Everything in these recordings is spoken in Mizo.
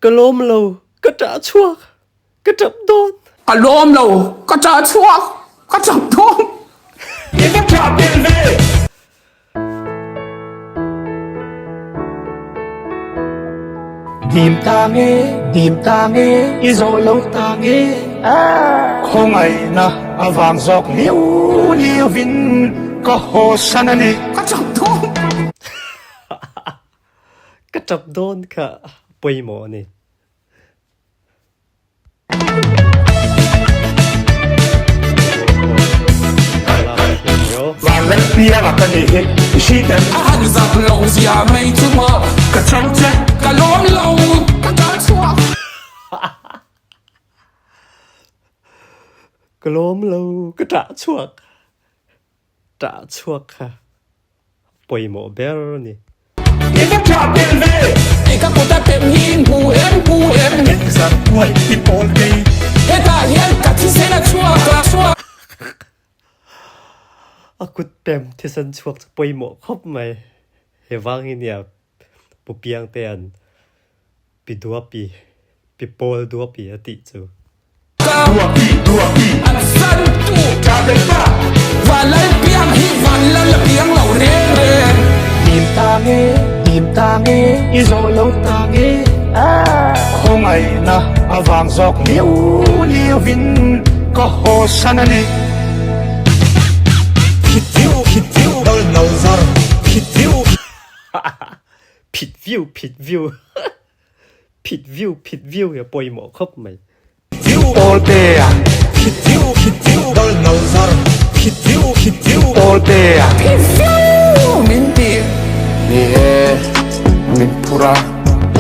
Ka lawm lo, ka ṭah chhuak, ka ṭap dawn. Ka lawm lo, ka ṭah chhuak, ka ṭap dawn. I va ṭah tel ve! Dim ta nge, dim ta nge, i zawh lo ta nge. Khawngaihna avang zawk liau liauin ka haw san a ni. Ka ṭap dawn. Ka ṭap dawn kha pawimawh a ni. Vanlek pianga ka nih hi i hri tel. A han zak lo zia mai chu maw. Ka chang che. Ka lawm lo ka ṭah chhuak. Ka lawm lo ka ṭah chhuak. Ṭah chhuak kha pawimawh ber a ni. I va ṭah tel ve! I ka kut a pem hi hmu em hmu em. Engzar kuai i pawl kei. Hetah hian ka thisen a chhuak a chhuak. A kut pem thisen chhuak chu pawimawh khawp mai. He vang hi nia Pu Piangtea'n Pi Duapi, Pi Pawl Duapi a tih chu. Duapi, Duapi. An san tu. Ṭah tel pa. Van lal piang hi van lal a piang lo reng reng. Dim ta nge, dim ta nge, i zawh lo ta nge. Khawngaihna avang zawk liau liauin ka haw san a ni. Phit viu, phit viu, Dal no zar, phit viu. Phit viu, phit viu. Phit viu, phit viu hi a pawimawh khawp mai. Pawltea Phit viu, phit viu, Dal no zar Phit viu, phit viu, Pawltea Phit viu min ti. Ni e, min phur a,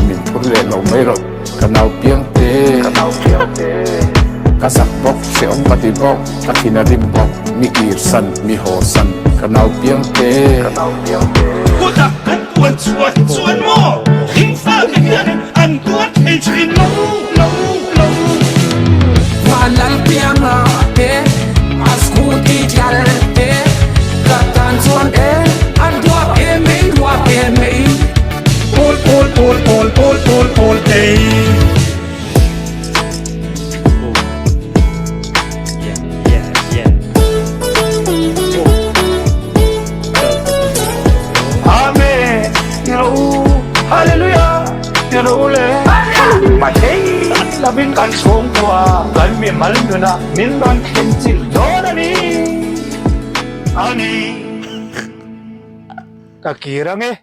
min phur leh lo mai rawh. Ka nau piang te. Ka nau piang te. Ka zak bawk, hrehawm ka ti bawk, ka thin a rim bawk, mi kir san, mi haw san, ka nau piang te. Ka nau piang te. Kutah kan tuan chhuah hi chuan maw hringfa te hian an tuar thei thin lo lo lo. Vanlal pianga te a scooty tlar te ka tan chuan e an duap em mai duap em mai. Pawl pawl pawl pawl pawl pawl pawl tei. Amen tiro u Hallelujah tiro u le Mathei lovin kan chhungkua kan mimal nunah min rawn thlen chilh dawn a ni a ni. Ka kir ange.